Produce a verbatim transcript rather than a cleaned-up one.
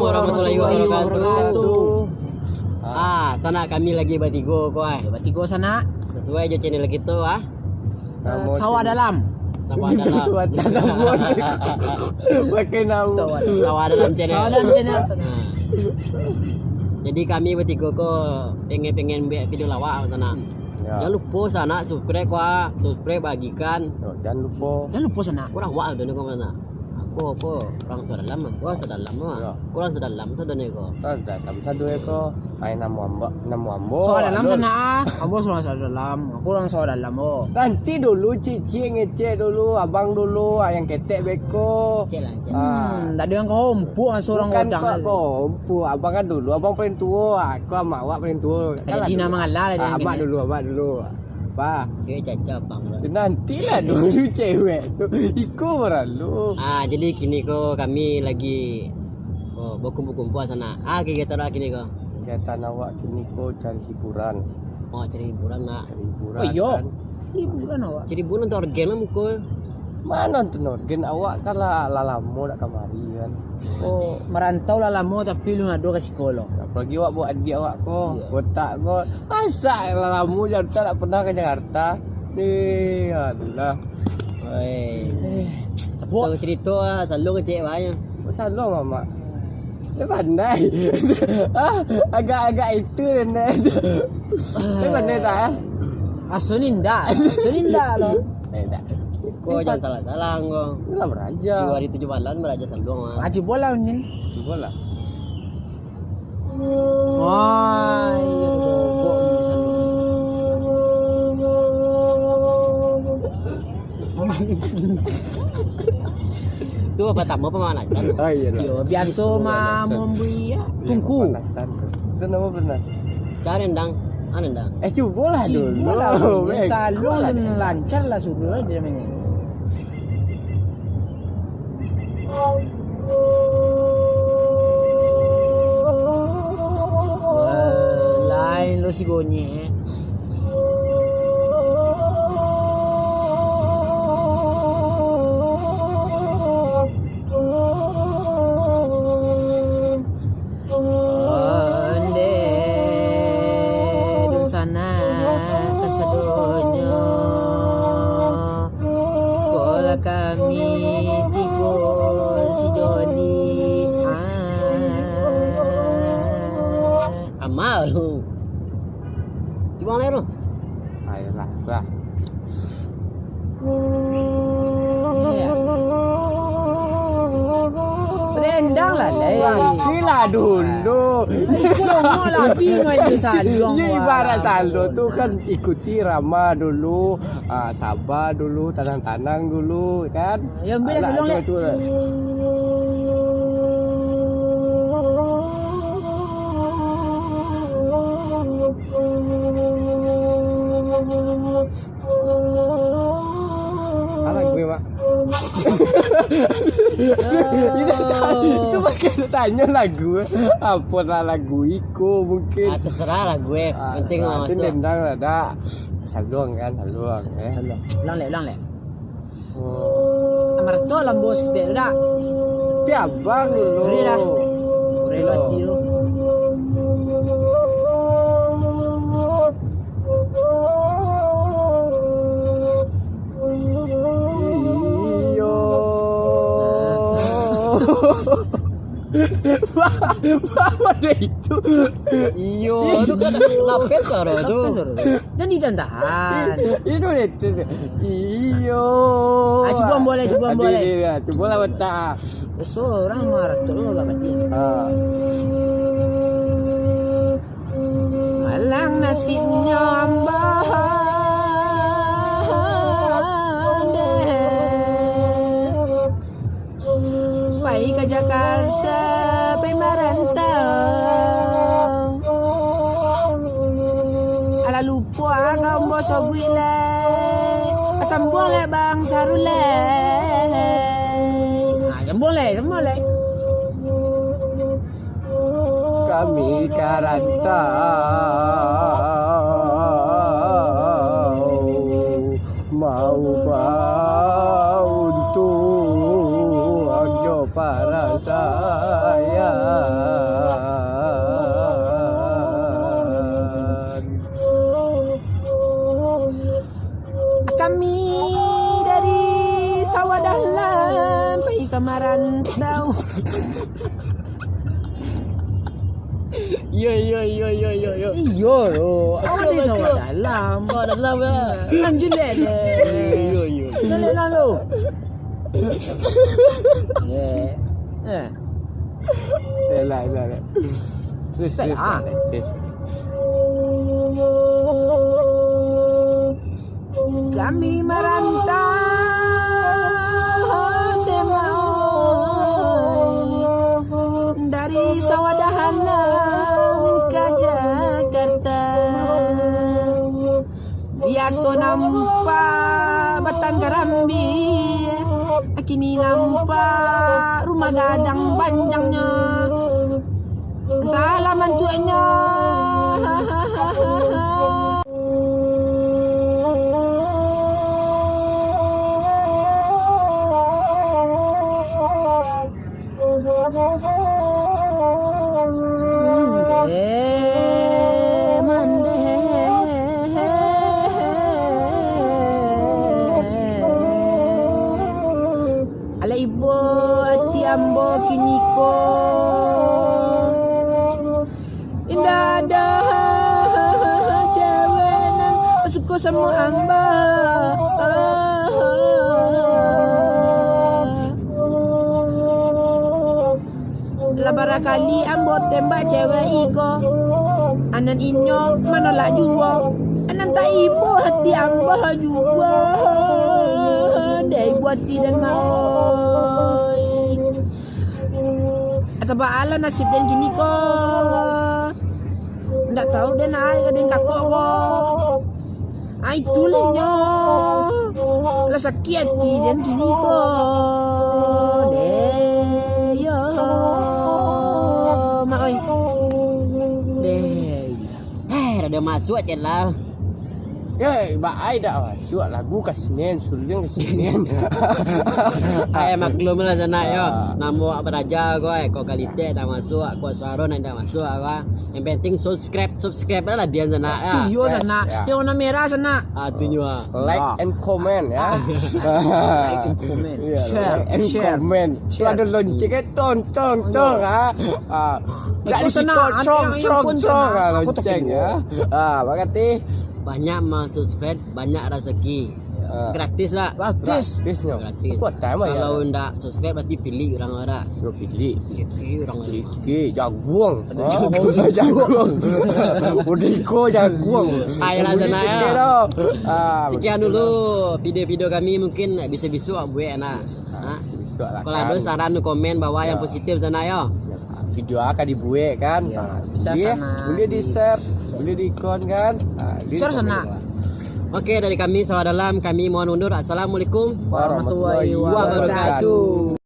Warahmatullahi wabarakatuh. Ah, sanak, kami lagi batigo ko, ah. Batigo, sanak. Sasuai jo channel kito, ah. Namo Sawah channel Dalam. Sawah Dalam. Pakai namo. Sawah Dalam. Sawah Dalam channel. Sawah Dalam channel, sanak. Ah. Jadi kami batigo ko pengen-pengen buek video lawak, sanak. Ya. Jan lupo, sanak, subscribe ko, ah. Subscribe, bagikan. Yo, jan lupo. Jan lupo, sanak. Kurang wak tu ni ko, sanak. Aku apo, urang Sawah Dalam, ah. Urang Sawah Dalam, ah. Ya. Aku urang Sawah Dalam, sadonyo ko. Sawah Dalam, sadonyo ko. Ai, namo ambo, namo ambo. Sawah Dalam, alun. Sanak, ah. Ambo urang Sawah Dalam. Aku urang Sawah Dalam, oh. Nanti dulu, ciek-ciek ngecek dulu, abang dulu, ah, yang ketek beko. Cek lah, cek. Ah. Hmm, tak ada yang kau empuk, ah, seorang. Bukan kodang kau, lah. Kau empuk, abang kan dulu, abang paling tuo, ah. Aku ama awak paling tuo. Jadi, kan lah nama dulu. Ngalah lah dia. Ah, amak dulu, amak dulu. Bah. Cewek caca abang lah. Nantilah dulu cewek tu. Iko baralu. Ah, jadi kini ko kami lagi, oh, bakumpul-kumpul sanak. Ah, kegiatan awak kini ko? Kegiatan awak kini ko cari hiburan. Oh, cari hiburan nak. Cari hiburan, oh, iyo, kan? Hiburan awak. Cari hiburan untuak orgen lah muko. Mano tu orgen, awak kan lah, lah lamo dak kamari kan. Oh, marantau lah lamo tapi alun ado ka siko lo. Apolai awak buek adiak awak ko, iyo, botak ko. Masak lah lamo Jakarta, tak pernah ke Jakarta. Eh, alah. Woi. Eh, tepuk. Kalau cerita, ah, salong kecek banyak. Salong, Mamak. Dia pandai. Ah, agak-agak itu dia nak. Dia pandai tak, ah? Aso ni ndak. Aso ni ndak lo. Eh, tak. Kau jangan salah-salah kau. Itulah baraja. Tujuh hari tujuh malam baraja salong, ah. Ah, cubolah, Nin. Cubolah. Wah, iyo, bobok ni sanak. Tu pertama pemanasan. Ah, iyo lah. Yo, biaso ma-, pemanasan. Memberi, ya, iyo, tungku. Pemanasan tu. Itu nama pemanasan. Cari endang, ah, endang. Eh, cubolah dulu. Cubolah dulu. Eh, salong cubolah dulu. Lancar lah sudah dia main. Wah, lain lo si Gonyek. Onde dunsanak kasadonyo, ko lah kami tigo si Joni, ah. Amal tu. Cubo lai tu. Ayolah, lah. Berendang lah, lai. Lah, sila dulu. Iko lah, bingung je salong. Yo, ibarat wah, salong tu kan ikuti irama dulu, ah, sabar dulu, tanang-tanang dulu, kan? Yo, ambil lah. Alah, salong, cuba, cuba. Alah, gue, Mak. Ini tadi tu pakai tanyo lagu. Apo lah lagu iko mungkin. Ah, terserah lah gue. Ah, penting lah, penting masuk. Dendang lah, dak. Salong kan, salong, eh. Salong. Ulang lek, ulang lek. Amarto lambo sitek tu dak? Tapi abang dulu. Sorry lah. Kurelo ati tu. Iyo. Bah, bah, ada itu. Iyo, tu kan lapis suara tu. Lapis suara tu. Jadi tandahan. Itu, itu, itu. Iyo. Ah, cubo ambo lai, cubo ambo lai. Cubo lah betak. Sorang marah tu agak mati. Ah. Malang nasibnyo ambo deh. Pai ka Jakarta, pai marantau. Alah lupo ah, ka ambo sobuik lai. Sambuang lai Bang Sarul lai. Ah, sambuang lai, sambuang lai. Kami ka rantau, mau bauntuang jo parasaian. Tahu. Yo yo yo yo yo yo. Iyo lo. Awak dari sawah dalam. Oh, dalam ya. Lanjut leh. Yo yo. Jalan lalu. Eh. Eh. Eh lah, lah, lah. Terus, terus, Ah. terus. Kami merantau dek Mak Oi, dari Sawah Dalam ka Jakarta. Biaso nampak batang karambia, kini nampak rumah gadang panjangnyo. Entahlah mantuaknyo. Alah ibo ati ambo kiniko. Indak ado cewek nan suko samo ambo. Lah barakali ambo tembak cewek iko, anan inyo manolak juo. Anan taibo hati ambo juo. Dek ibo hati den Mak Oi. Atau baalah nasib den kini ko. Ndak tahu den ai ka den kakok ko. Ai itulah nyo. Lah sakik hati den kini ko. Deh yo. Mak Oi. Deh. Eh, rada masuk channel. Ya, bak ai dak masuk lagu ka sinian, suling ka sinian. Ai maklum lah sanak yo. Namo awak baraja ko ai, ko kalitek dak masuk, ko suaro nan dak masuk ko. Yang penting subscribe, subscribe lah biar sanak ya. Iyo sanak. Ya. Yang warna merah sanak. Ah, tu nyo ah. Like and comment ya. Like and comment. Iya, Share. Like and Share. Comment. Tu Share. Ada lonceng eh, tong tong tong ah. Ah. Itu Dak di sanak, situ, ada cong yang cong pun cong sanak. ah, Aku tak lonceng tahu. Ya. Ah, bakati. Banyak mah subscribe, banyak rezeki. Ah. Gratis lah. Gratis. Gratis nyo. Gratis. Kuat amat ya. Kalau ndak subscribe berarti pilih orang ada. Yo pilih. Pilih orang. Oke, jagung. Jagung. Oh, jagung. Udah iko jagung. Ayolah, Boleh sanak, cek ya. Dah. Ah, Sekian dulu video-video kami, mungkin bisa-bisa awak buek nah. Ha? Bisa lah, Kalau ada kan. Saran komen bawah yang Ya. Positif sanak yo. Video akan dibuek kan. Ya, Ah, bisa boleh, sanak. Boleh di share, boleh di ikon kan. Ah, di Share komen sanak. bawah. Oke, dari kami Sawah Dalam, kami mohon undur. Assalamualaikum Warahmatullahi wabarakatuh.